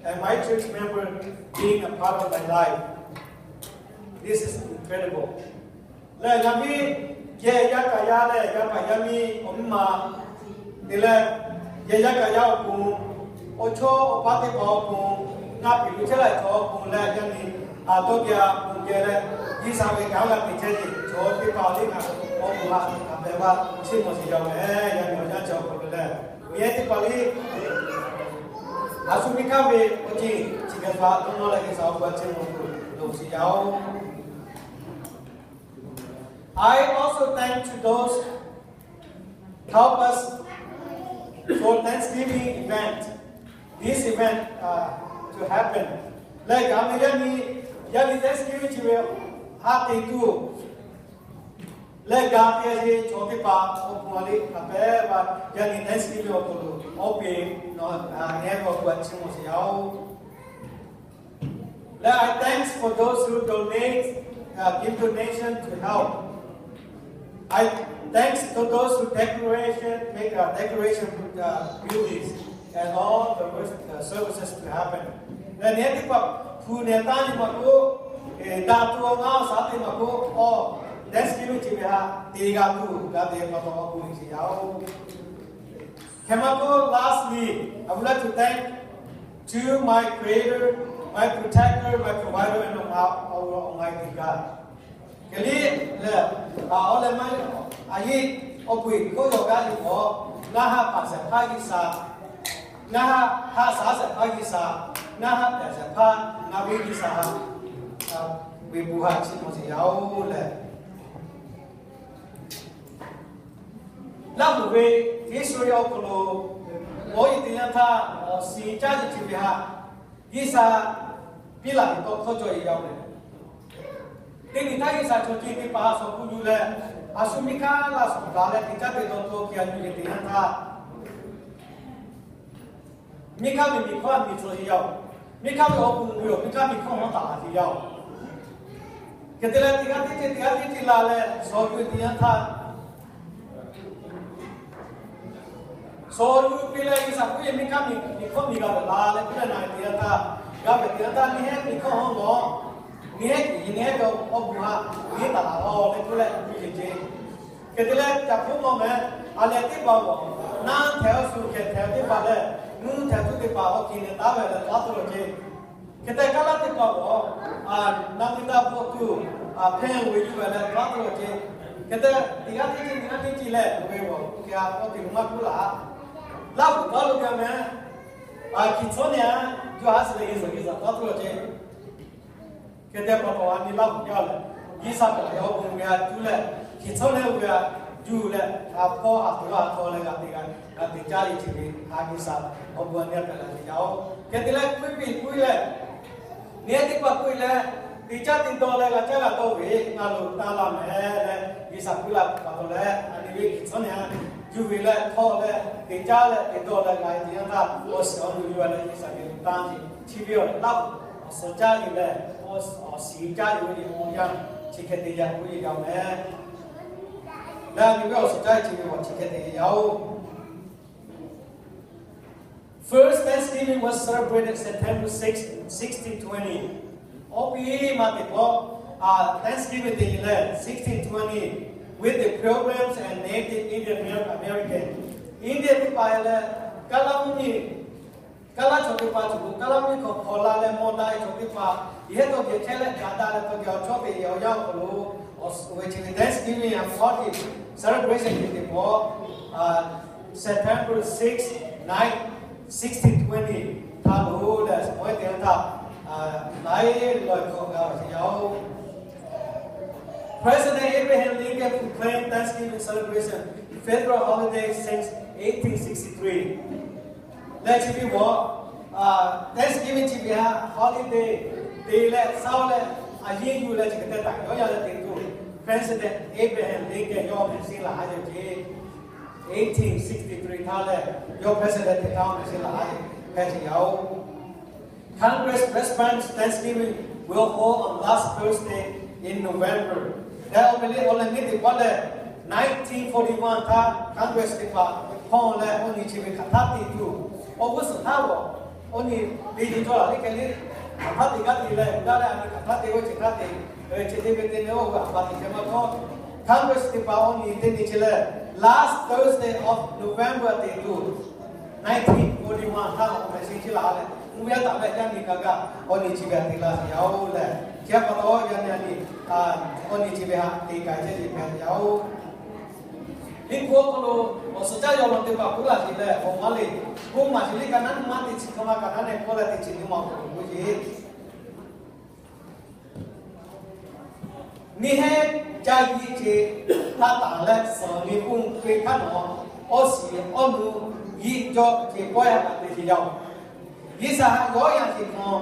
And my church member being a part of my life. This is incredible. Leh ngaˬ miˇ geh yaˇ kaꞈ yaˇ leh yaˇ paˍ yaˇ miˇ awˬ miˇ ma te leh, geh yaˇ kaꞈ yaˇ awˬ pon, awˬ chawˇ awˬ paˇ teˇ hpaˍ awˬ pon, ngaˬ piˍ lo chehˇ laˇ chaw awˬ pon leh yaˇ nyi, a, dawˇ geh a pon geh leh, G'uiˬsha ve kanˉ g'a te chehˇ ve chaw teˇ hpaˍ liˇ ngaˬ awˬ pon a, a pehˍ va chiˇ mvuh sheˍ yaˇ oˬ leh, yaˇ nyi awˬ yanˇ chi awˬ hk'aw lo leh, miˬ ehˉ teˇ hpaˍ liˇ a shu miˇ hkanˇ ve awˬ ceuˬ chi hk'e hpaˍ dawˇ nawˇ leh G'uiˬsha awˬ pon a chiˇ mvuh tuˬ loˍ sheˍ yaˇ oˬ. I also thank to those help us for Thanksgiving event. This event, uh, to happen. Leh gaˬ ve yaˇ nyi, yaˇ nyi Thanksgiving chi ve haꞈ te tuˬ leh gaˬ ve chaw teˇ hpaˍ awˬ pon a liˇ a pehˍ va, yaˇ nyi Thanksgiving awˬ hk'aw lo awˬ peˍ nawˬ a nehˉ ve awˬ pon a chiˇ mvuh sheˍ yaˇ oˬ. Leh I thanks for those who donate, uh, give donation to help. I thanks to those who decoration, make a decoration, uh, buildings and all the work, uh, services to happen. Leh nehˉ teˇ hpaˍ hpu nehˬ taˇ nyi ma k'oˆ, daꞈ to awˬ g'aˇ awˬ shaˉ teˇ ma k'oˆ, awˬ Thanksgiving chi ve haꞈ te g'a tuˬ g'a te pa taw awˬ pon sheˍ yaˇ oˬ. Hk'e maˇ k'oˆ, lastly, I would like to thank to my Creator, my Protector, my Provider, and our Almighty God. Hk'e liˇ leh, a, awˬ leh maˇ, a yeˇ, awˬ pon iˉ k'oˆ yawˬ gaˇ yuˬ k'o, ngaˬ haꞈ paˍ shehˍ hpaˇ G'uiˬsha, ngaˬ haꞈ haꞈ shaˉ shehˍ hpaˇ G'uiˬsha, ngaˬ haꞈ pehˬ shehˍ hpaˇ ngaˬ ve G'uiˬsha, a, ve bon haꞈ chiˇ mvuh sheˍ yaˇ oˬ leh, Laˇ huˍ ve history awˬ hk'aw lo, mawˇ yeˬ teˇ yanˇ htaˇ awˬ shiˍ caˇ ve chi ve haꞈ, G'uiˬsha piˇ laˬ ve tawˇ hkawˇ cawˬ ve yaˇ oˬ leh, teˇ nyi htaˇ G'uiˬsha chaw ceuˬ teˇ hpaˍ haꞈ shawˍ hpu yuˬ leh, a shu miˇ hkanˇ laˇ shawˍ gaˬ leh teˇ caˉ te dawˇ hto hkiˬ a yuˬ ve teˇ yanˇ htaˇ, miˇ hkanˇ ve miˬ hkawˇ a miˬ tcuh ve yaˇ oˬ. Miˇ hkanˇ ve awˬ pon ve awˬ miˇ hkanˇ miˬ hkawˇ hawˉ taˍ laˬ ve yaˇ oˬ. Hk'e te leh teˇ g'aˇ teˇ ceuˬ teˇ g'aˇ teˇ ceuˬ la leh shawˍ yuˬ ve teˇ yanˇ htaˇ, shawˍ yuˬ piˇ leh G'uiˬsha k'oˆ ve miˇ hkanˇ miˬ hkawˇ miˬ g'a ve la leh k'oˆ leh na ve teˇ yanˇ htaˇ, g'a ve teˇ yanˇ htaˇ, neˇ hehˉ miˬ hkawˇ hawˉ lawˬ, neˇ hehˉ kiˬ neˇ hehˉ ve awˬ bon haꞈ neˇ taˍ laˬ lawˬ leh k'oˆ leh k'oˆ ve ceˇ. Hk'e te leh caꞈ hpfuhˇ mawˬ meh, a leh teˇ hpaˍ g'awˬ, naˇ htehꞈ awˬ shu hkehˍ htehꞈ teˇ hpaˍ leh, nuˇ htehꞈ tuˇ teˇ hpaˍ awˬ hkiˬ nehˬ taˉ ve leh taˉ tuˬ lawˬ ceˇ. Hk'e te kaˉ laˇ teˇ hpaˍ g'awˬ, a, naˇ miˇ taˇ hpawˇ tuˬ, a, hpehˇ ve yuˬ ve leh taˉ tuˬ lawˬ ceˇ. Hk'e te teˇ g'aˇ teˇ ceuˬ teˇ g'aˇ teˇ ceuˬ leh loꞈ ve g'awˬ hk'e a k'awꞈ te lo maˇ k'oˆ laˇ. Laˇ huˍ taˇ lo gaˬ meh, a, hkiˬ tcuhˉ nehˬ a, juˇ haˉ shiˍ leh g'uiˬ zaˬ g'uiˬ zaˬ taˉ tuˬ lawˬ ceˇ. Hk'e te pa taw a nyi Laˇ huˍ yaˇ leh, G'uiˬsha kaꞈ yaˇ awˬ bon g'a juˇ leh, hkiˬ tcuhˉ nehˬ g'a juˇ leh, a hpawˇ a tuˬ a htaw leh g'a te g'a, g'a te caˇ ve chi ve a G'uiˬsha awˬ bon a nyi a pehꞈ la ve yaˇ oˬ. Hk'e te leh puiˉ piˇ puiˉ leh, neˇ teˇ hpaˍ puiˉ leh, teˇ caˇ teˇ dawˇ leh g'a caˇ g'a dawˇ ve ngaˬ lo taˇ laˇ meh leh, G'uiˬsha puiˉ la pa taw leh a nyi ve hkiˬ tcuhˉ nehˬ a juˇ ve leh htaw leh teˇ caˇ leh teˇ dawˇ leh g'a ve teˇ yanˇ htaˇ, awˬ shiˍ awˬ nu yuˬ leh G'uiˬsha ve lo tanˇ ve chi ve awˬ Laˇ huˍ awˬ suhˍ caˇ ve leh, awˬ shiˍ caˇ ve ve awˬ yanˇ chi hk'e te yaꞈ k'oˆ ve yaˇ meh. Leh a nyi ve awˬ suhˍ caˇ ve chi ve awˬ chi hk'e te yaꞈ oˬ. First Thanksgiving was celebrated September sixth, sixteen twenty. Awˬ piˇ ma teˇ pawˆ, a, Thanksgiving te leh sixteen twenty with the Pilgrims and Native Indian Amer-, American. India teˇ hpaˍ leh, kaˉ laˇ mvuhˇ miˬ, kaˉ laˇ chaw teˇ hpaˍ tuˬ k'o, kaˉ laˇ mvuhˇ miˬ hk'aw hk'aw la leh mawˇ daꞈ ve chaw teˇ hpaˍ, yehˇ tawˇ geh chehˇ leh gaˬ daꞈ leh tawˇ geh awˬ chawˇ te yehˬ awˬ yanˇ awˬ hk'aw lo, awˬ suhˍ ve chi ve Thanksgiving party celebration chi teˇ pawˆ, a, September six, nine, sixteen twenty htaˇ lo leh suhˍ mawˇ teˇ yanˇ htaˇ, a, laiˉ lawˬ hkawꞈ g'a ve yaˇ oˬ. President Abraham Lincoln proclaimed Thanksgiving celebration federal holiday since eighteen sixty-three. Leh chi ve mawˬ, a, Thanksgiving chi ve haꞈ holiday te leh saˉ leh a yeˇ yuˬ leh chi hk'e te taˍ yawˇ yaˇ leh te tuˬ President Abraham Lincoln yawˇ mehˍ shiˍ laˬ haˉ yaˇ ceˇ. Eighteen sixty-three htaˇ leh yawˇ President te htaˇ mehˍ shiˍ laˬ haˉ yaˇ hpehꞈ ve yaˇ oˬ. Congress response Thanksgiving will hold on last Thursday in November. Leh awˬ meh leh awˬ leh miˇ teˇ hpaˍ leh nineteen forty-one htaˇ Congress teˇ hpaˍ hawˇ leh awˬ nyi chi ve hk'aˬ htaˇ te tuˬ awˬ g'uˇ suhˍ htaˇ g'awˬ Awˬ nyi teˇ nyi cawˇ laˬ le kehˬ le, hk'aˬ htaˇ te gaˇ te leh, daˇ leh a nyi hk'aˬ htaˇ te oˇ ceuˬ htaˇ te, chi te ve te ne oˇ ve a pa te ceh maˇ kawˇ. Hk'a peu shiˍ teˇ hpaˍ awˬ nyi teˇ nyi chi lehˬ, last Thursday of November te tuˬ, nineteen forty-one htaˇ awˬ meh shi chi laˬ leh, mvuhˇ yaˇ taˍ meh yaˇ nyi kaꞈ kaꞈ awˬ nyi chi ve te la shiˍ yaˇ oˬ leh, chi pa taw yaˇ nyi a nyi, awˬ nyi chi ve haꞈ te k'ai chehˇ ve hpehꞈ yaˇ oˬ. Liꞈ hpu awˬ hk'aw lo awˬ suhˍ caˇ yaw law teˇ hpaˍ k'oˆ laˇ sheˍ leh, awˬ maˇ le, k'oˆ maˬ sheˍ le, ka naˉ nyi maˇ teˇ chi hkawˇ maˇ ka naˉ nehˬ hkawˇ leh teˇ chi nyi ma awˬ hk'aw lo k'oˆ sheˍ. Neˇ hehˉ caˇ yiˇ ce htaˇ taˍ leh suhˍ nyi k'oˆ ve htaˇ nawˬ, awˬ shiˍ awˬ nu yiˇ cawˇ ce pawehˇ a te sheˍ yaˇ oˬ. G'uiˬsha haꞈ yawˇ yanˇ sheˍ hk'aw,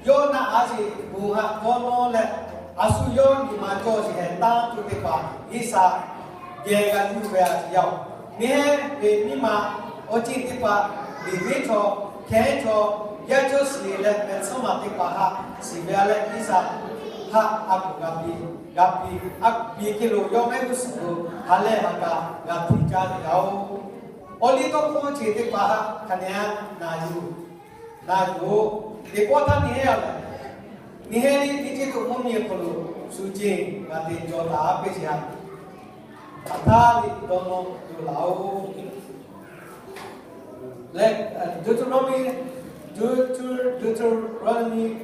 yawˇ naˆ a sheˍ bon haꞈ dawˇ nawˇ leh, a shu yawˇ nyi ma cawˇ sheˍ hehˍ tanˇ tuˬ teˇ hpaˍ G'uiˬsha geh g'a yuˬ ve a sheˍ yaˇ oˬ. Neˇ hehˉ ve nyiˇ ma awˬ ceuˬ teˇ hpaˍ, Leˍviˆ chaw, hkehˉ chaw, yaˇ cawˇ shiˍ leh mehˬ tsuhˇ maˬ teˇ hpaˍ haꞈ shiˍ ve a leh G'uiˬsha haꞈ a kuˬ g'a piˇ, g'a piˇ, a kuˬ piˇ kehˬ lo yawˇ mehˆ g'uˇ suhˍ lo ha lehˬ ha k'a g'a htiꞈ caˇ ve yaˇ oˬ. Awˬ liˇ tawˇ hkawˇ ceuˬ teˇ hpaˍ haꞈ hk'aˬ nehˬ a naˬ yuˬ, naˬ yuˬ-oˬ. Teˇ pawˆ htaˇ neˇ hehˉ a leh, neˇ hehˉ liˇ teˇ ceuˬ tuˬ mvuhˇ miˬ awˬ hk'aw lo shu ceˇ g'a te jaw taˍ a peˇ sheˍ a. Hk'aˬ htaˇ liꞈ dawˇ nawˇ tuˬ laˬ oˬ. Leh, Deuteronomy, Deuter-, Deuteronomy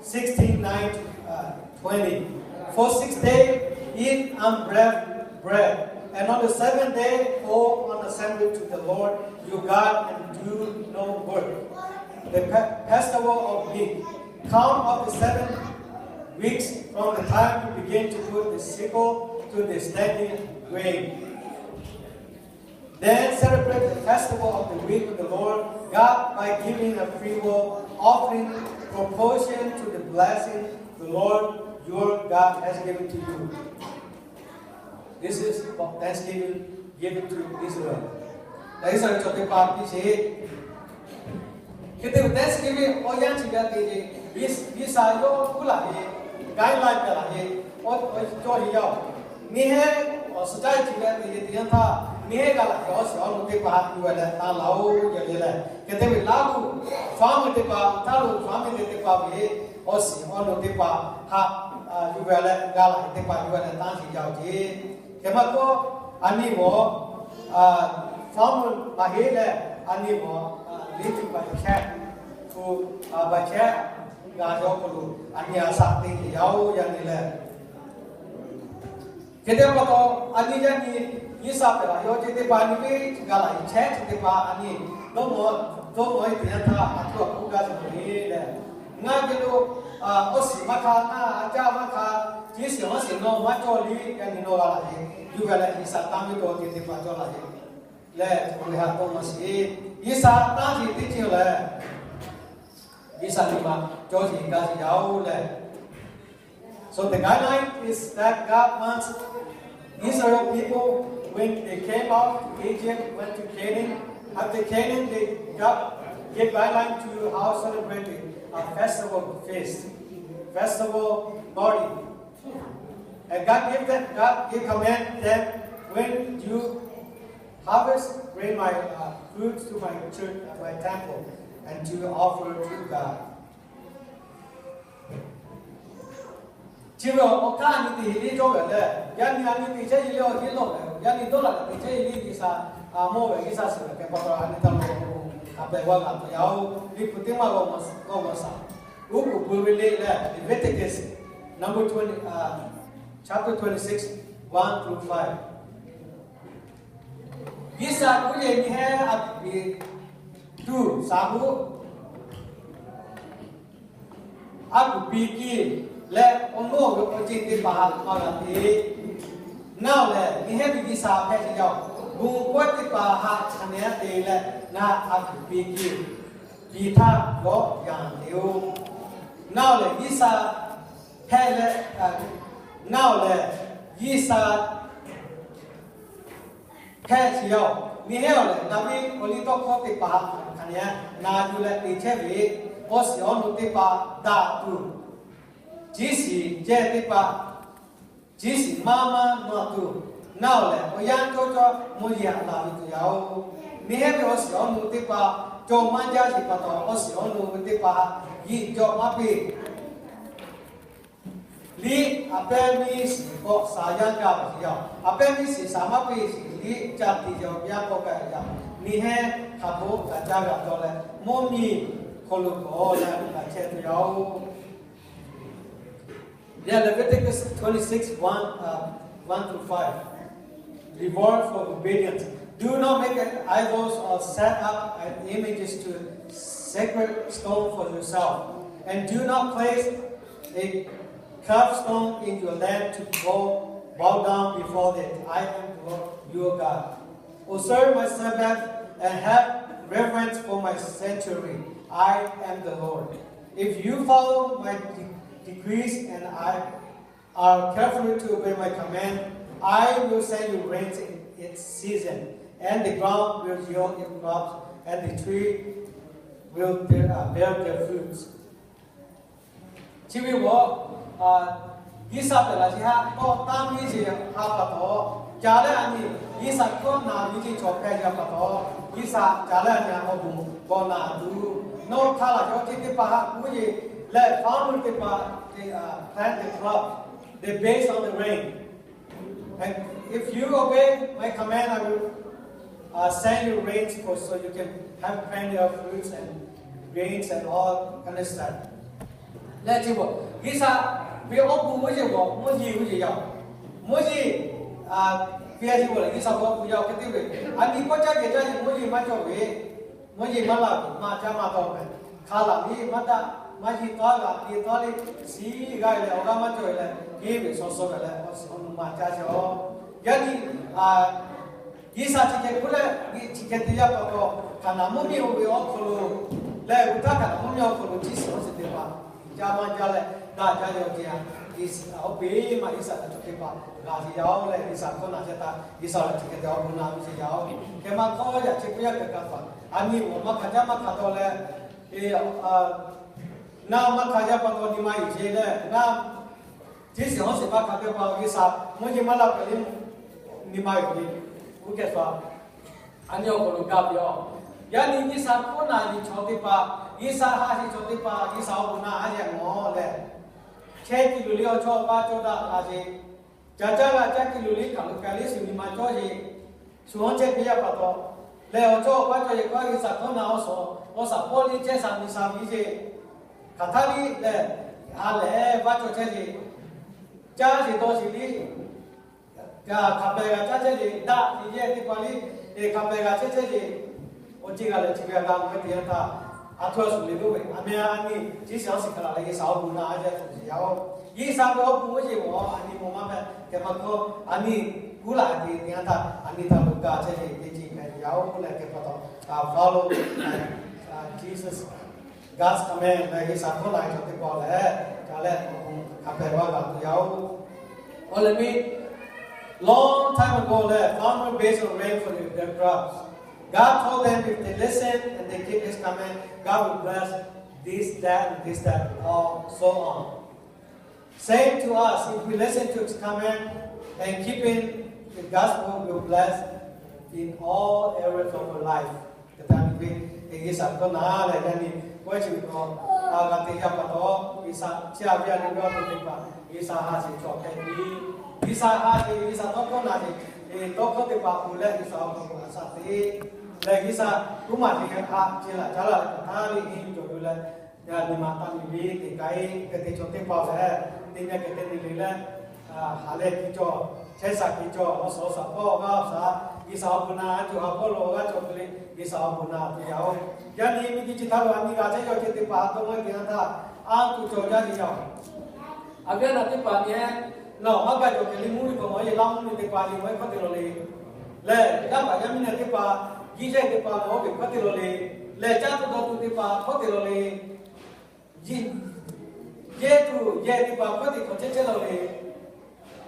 sixteen nine to, uh, twenty. For six days eat unleavened bread, and on the seventh day fall on assembly to the Lord your God and do no work. The fe-, festival of week, count of the seven weeks from the time you begin to put the sickle to the standing grain. Then celebrate the festival of the week of the Lord God by giving a freewill offering proportion to the blessing the Lord your God has given to you. This is for thanksgiving given to Israel. Iˉsaˍreˍlaˆ chaw teˇ hpaˍ piˇ sheˍ. Hk'e te ve Thanksgiving awˬ yanˇ chi g'a te ve, G'uiˬsha yawˇ kuˉ laˬ ve, guideline gaˬ laˬ ve, awˬ cawˇ ve yaˇ oˬ. Neˇ hehˉ awˬ suhˍ caˇ ve chi g'a te ve teˇ yanˇ htaˇ, neˇ hehˉ gaˬ laˬ ve awˬ shiˍ awˬ nu teˇ hpaˍ yuˬ ve leh tanˇ laˬ oˬ, yaꞈ nyi leh. Hk'e te ve laˇ hu, farmer teˇ hpaˍ, htaˇ lo farmer teˇ hpaˍ ve awˬ shiˍ awˬ nu teˇ hpaˍ haꞈ yuˬ ve leh, gaˬ laˬ ve teˇ hpaˍ yuˬ ve leh tanˇ sheˍ yaˇ oˬ ce. Hk'e maˇ k'oˆ, a nyi mawˬ, farmer maˇ heˆ leh, a nyi mawˬ, live by chance, to, by chance, gaˬ ve awˬ hk'aw lo a nyi a shaꞈ teˇ hk'e yaˇ oˬ, yaꞈ nyi leh. Hk'e te pa taw, a nyi yaˇ nyi G'uiˬsha hpehꞈ laˬ yawˇ ce teˇ hpaˍ nyi ve, gaˬ laˬ ve chehˇ chi teˇ hpaˍ a nyi dawˇ nawˇ, dawˇ nawˇ e teˇ yanˇ htaˇ a htoꞈ ma k'oˆ gaˇ ve le. Ngaˬ geh lo awˬ shiˍ maˇ hkanˍ, ngaˬ a caˇ maˇ hkanˍ, chi shiˍ awˬ shiˍ nawˬ maˇ cawˇ le, yaꞈ nyi nawˬ g'a laˬ ve, yuˬ ve leh G'uiˬsha tanˇ ve taw ce teˇ hpaˍ cawˇ laˬ ve leh, oˇ ve htaꞈ dawˇ nawˇ sheˍ. G'uiˬsha tanˇ ve teˇ ceuˬ lehˬ, G'uiˬsha nyi ma cawˇ sheˍ gaˇ sheˍ yaˇ oˬ leh. So the guideline is that God wants Israel people, when they came out to Egypt, went to Canaan, after Canaan, they got, gave guideline to how celebrate a festival feast, festival party. And God gave them, God gave command that when you harvest, bring my, uh, fruits to my church, uh, my temple, and to offer to God. Chi ve awˬ hk'aˇ a nyi teꞈ heˍ liˇ cawˇ ve leh, yaꞈ nyi a nyi teꞈ chehˇ yeˬ le awˬ yeˇ lawˬ ve, yaꞈ nyi dawˇ laˬ ve teꞈ chehˇ yeˬ le G'uiˬsha mawˇ ve G'uiˬsha shiˍ ve hk'e pa taw a nyi htaˇ lo a hpehꞈ g'a laˬ tuˬ yaˇ oˬ. Liꞈ hpu teˇ maˇ g'aw g'aw shaˍ, uˉ k'oˍ pui ve le leh Leviticus, number twenty, chapter twenty-six, one through five. G'uiˬsha kuˉ leh nyi hehˉ a tuˬ ve tuˬ shaˍ hoˉ a kuˬ piˇ kiˇ leh, awˬ nawˇ ve awˬ ceuˬ teˇ hpaˍ haꞈ maˇ g'a te. Ngaˬ oˬ lehˬ, nyi hehˉ ve G'uiˬsha hpehꞈ ve yaˇ oˬ. Bon kawehˇ teˇ hpaˍ haꞈ hk'aˬ nehˬ te leh ngaˬ a kuˬ piˇ kiˇ, piˇ htaˇ g'awˇ yanˍ te oˬ. Ngaˬ oˬ lehˬ G'uiˬsha hpehꞈ leh, ngaˬ oˬ lehˬ G'uiˬsha hpehꞈ sheˍ yaˇ oˬ. Nyi hehˉ awˬ lehˬ, ngaˬ ve awˬ liˇ tawˇ hkawˇ teˇ hpaˍ hk'aˬ nehˬ na yuˬ leh te chehˇ ve, awˬ shiˍ awˬ nu teˇ hpaˍ daꞈ tuˬ, ciˉ shiˍ cehˇ teˇ hpaˍ, ciˉ shiˍ maˇ maˇ na tuˬ, ngaˬ oˬ lehˬ awˬ yanˇ cawˇ cawˇ mvuhˇ yeˬ haꞈ laˬ ve tuˬ yaˇ oˬ. Nyi hehˉ ve awˬ shiˍ awˬ nu teˇ hpaˍ cawˬ maˇ jaˇ sheˍ pa taw, awˬ shiˍ awˬ nu teˇ hpaˍ yiˇ jawˇ maˇ piˇ. Liˇ a pehˉ miˇ shiˍ k'awꞈ shaˍ yaˇ gaˇ ve yoˬ. A pehˉ miˇ shiˍ shaˍ maˇ piˇ sheˍ, liˇ ca tiꞈ yaˇ k'awꞈ gaˇ ve yoˬ. Miˬ hehˉ hk'a hpoˆ g'a caˇ g'a dawˇ leh, mvuhˇ miˬ hk'aw lo k'awꞈ leh g'a chehˇ tuˬ yoˬ. Yeah, Leviticus twenty-six, one, uh, one through five. Reward for obedience. Do not make idols or set up an images to sacred stone for yourself. And do not place a carved stone in your land to bow, bow down before it. I am the Lord your God. Observe my Sabbath and have reverence for my sanctuary. I am the Lord. If you follow my de- decrees and I are careful to obey my command, I will send you rains in its season, and the ground will yield its crops, and the tree will bear, uh, bear their fruits. Chi ve awˬ, G'uiˬsha pehˬ laˬ chi haꞈ k'awꞈ tanˇ piˇ sheˍ ha pa taw, ca leh a nyi G'uiˬsha hkawˇ na ve ce cawˬ hpehꞈ ve pa taw, G'uiˬsha ca leh a nyi awˬ bon k'awꞈ na tuˬ, nawˬ hk'a laˬ cawˬ ce teˇ hpaˍ haꞈ k'oˆ ve leh, farmer teˇ hpaˍ, they, uh, plant the crop, they based on the rain. And if you obey my command, I will, uh, send you rains for so you can have plenty of fruits and grains and all kind of stuff. Leh chi bawˬ, G'uiˬsha ve awˬ bon oˇ yeˬ bawˬ, Moˉseˍ oˇ yeˬ yaˇ. Moˉseˍ, a, ve a yeˬ bawˬ leh G'uiˬsha ve awˬ bon yaˇ hk'e te ve. A nyi k'awꞈ caˇ kehˬ caˇ yeˬ Moˉseˍ maˇ cawˬ ve. Moˉseˍ maˇ laˬ ve maˇ caˇ maˇ taw meh. Hk'a laˬ ve maˇ daꞈ, maˇ yeˬ taw g'a, yeˬ taw le, shiˍ g'a ve leh awˬ g'aˇ maˇ cawˬ ve leh, henˇ ve shaw shaw ve leh awˬ shiˍ awˬ nu maˇ caˇ sheˍ a. Yaˇ nyi, a, G'uiˬsha chi hk'e k'oˆ leh, chi hk'e te yaˇ pa taw, Hkaˍnanˍ mvuhˇ miˬ oˇ ve awˬ hk'aw lo leh, g'uiˬ htaˇ Hkaˍnanˍ mvuhˇ miˬ awˬ hk'aw lo chi shiˍ awˬ shiˍ teˇ hpaˍ, caˇ maˇ caˇ leh, daꞈ jaˇ yaw te a, G'uiˬsha oˇ peˬ maˇ G'uiˬsha htaꞈ cawˬ teˇ hpaˍ g'a ve yaˇ oˬ leh, G'uiˬsha hkawˇ na chehˇ htaˇ, G'uiˬsha lehˬ chi hk'e te awˬ bon na ve sheˍ yaˇ oˬ. Hk'e maˇ k'awꞈ yaꞈ chi k'oˆ yaˇ hk'e kaꞈ hpaˍ, a nyi awˬ maˇ hk'a caˇ maˇ hk'a taw leh, e, a, ngaˬ maˇ hk'a yaˇ pa taw nyi ma yuˬ sheˍ leh, ngaˬ chi shiˍ awˬ shiˍ maˇ hk'a te pa G'uiˬsha mvuhˇ yeˬ maˇ laˇ hpehꞈ le, nyi ma yuˬ ve, oˇ hk'e hpaˍ, a nyi awˬ hk'aw lo gaˇ ve yoˬ. Yaˇ nyi G'uiˬsha hkawˇ na yuˬ chaw teˇ hpaˍ, G'uiˬsha ha sheˍ chaw teˇ hpaˍ, G'uiˬsha awˬ bon na a yeˬ mawˬ leh, chehˇ kuiˬ loˬ le awˬ chawˇ awˬ paˇ cawˇ daꞈ la sheˍ. Ca caˇ g'a caˇ kuiˬ loˬ le hkaˍ lo ka le shu nyi ma cawˇ sheˍ. Shu hawˉ chehˇ piˇ yaˇ pa taw, leh awˬ chawˇ awˬ paˇ cawˇ yeˬ k'o G'uiˬsha hkawˇ na awˬ suhˍ, awˬ suhˍ pawˇ liˇ chehˇ sha nyi sha ve sheˍ. Hk'aˬ htaˇ liˇ lehˬ, a lehˬ vaˇ cawˇ chehˇ sheˍ. Caˇ sheˍ dawˇ sheˍ liˇ, kaꞈ hk'a pehˍ g'a caˇ chehˇ sheˍ. Daꞈ sheˍ yehˇ teˇ hpaˍ liˇ, e hk'a pehˍ g'a chehˇ chehˇ sheˍ. Awˬ ceˇ g'a lehˬ chi ve a g'a mawˬ ve teˇ yanˇ htaˇ, a htoꞈ a shuˍ le lo ve, a meh a nyi chi shiˍ awˬ shiˍ hk'a laˬ leh G'uiˬsha awˬ bon na a yeˬ shuˍ sheˍ yaˇ oˬ. G'uiˬsha ve awˬ bon oˇ yeˬ mawˬ a nyi mawˬ maˇ hpehꞈ hk'e maˇ hkawˇ, a nyi kuˉ laˬ ve teˇ yanˇ htaˇ a nyi htaꞈ lo gaˇ chehˇ ve teˇ ceuˬ hpehꞈ yaˇ oˬ leh hk'e pa taw, follow, uh, Jesus, God's command leh G'uiˬsha hkawˇ na ve chaw teˇ hpaˍ lehˬ, ca leh awˬ bon hk'a pehˍ vaˇ g'a tuˬ yaˇ oˬ. Awˬ lehˬ mi, long time ago leh farmer based on rain for their crops. God told them if they listen and they keep His command, God will bless this, that, and this, that, all so on. Same to us, if we listen to His command and keeping the gospel, will bless in all areas of our life. Hk'e te a nyi ve, G'uiˬsha hkawˇ na leh yaˇ nyi k'oˆ ve chi ve k'o, a g'a te yaˇ pa taw, G'uiˬsha chi a ve a nyi ve awˬ to teˇ hpaˍ G'uiˬsha ha sheˍ cawˬ hpehꞈ ve, G'uiˬsha ha sheˍ, G'uiˬsha tawˇ hkawˇ na sheˍ, tawˇ hkawˇ teˇ hpaˍ k'oˆ leh G'uiˬsha awˬ hk'aw lo a shaꞈ teꞈ leh G'uiˬsha kuˉ maˬ sheˍ ha chi laꞈ caˉ laˇ leh hk'aˬ htaˇ le henˇ yuˬ cawˬ ve leh, yaˇ nyi ma taˇ nyi ve teˇ k'ai hk'e te chaw teˇ hpaˍ lehˬ, teˇ nyi hk'e te nyi le leh, ha leh hkiˬ cawˬ, chehˇ shaˍ hkiˬ cawˬ, awˬ suhˍ awˬ shaˍ hpawˇ g'aˇ awˬ shaˍ, G'uiˬsha awˬ bon na a cawˬ ha hpawˇ lo g'aˇ cawˬ hk'e le, G'uiˬsha awˬ bon na tuˬ yaˇ oˬ. Yaˇ nyi miˬguiˬ chi htaˇ lo a nyi g'a chehˇ yaw ceh teˇ hpaˍ a to maˇ te yanˇ htaˇ, a tuˬ cawˬ jaˇ ve yaˇ oˬ. A ve a naˬ teˇ hpaˍ nyi, nawˬ maˇ gaˇ cawˬ hk'e le mvuhˇ miˬ k'awꞈ mawˬ yeˬ laˇ mvuhˇ miˬ teˇ hpaˍ nyi mawˬ hkawˇ te law le. Lehˬ yaˇ paˍ yaˇ miˇ na teˇ hpaˍ, jiˇ chehˇ teˇ hpaˍ nawˬ oˇ ve hkawˇ te law le. Lehˬ caˇ tuˬ dawˬ tuˬ teˇ hpaˍ hkawˇ te law le. Yehˇ tuˬ yehˬ teˇ hpaˍ hkawˇ te hk'awꞈ chehˇ chehˇ law le.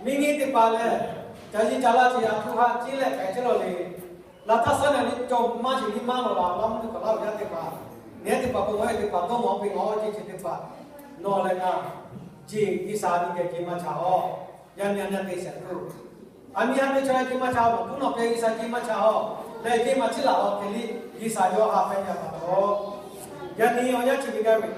Miˬ nyi teˇ hpaˍ lehˬ, ca yiˇ ca laˇ ce a htoꞈ haꞈ ciˉ leh k'ai chehˇ law le. Laˬ htaˇ saˉ na le cawˬ maˇ sheˍ liˇ maˇ lawˬ la, laˇ mvuhˇ miˬ k'awꞈ laˇ ve yaˇ teˇ hpaˍ, nehˉ teˇ hpaˍ k'o mawˬ ve teˇ hpaˍ dawˇ mawˬ ve ngaˬ awˬ ceˇ chi teˇ hpaˍ, nawˬ leh ngaˬ jeˬ G'uiˬsha nyi geh jeˬ maˇ cha awˬ. Yaˇ nyi a nyi te shehˍ hpaˇ, a nyi a nyi chaw yaˇ jeˬ maˇ cha awˬ, tuˉ nawˬ hk'e G'uiˬsha jeˬ maˇ cha awˬ leh jeˬ maˇ chiˇ laˬ awˬ hk'e le. G'uiˬsha yawˇ ha hpehꞈ ve pa taw, yaꞈ nyi awˬ yanˇ chi ve gaˇ ve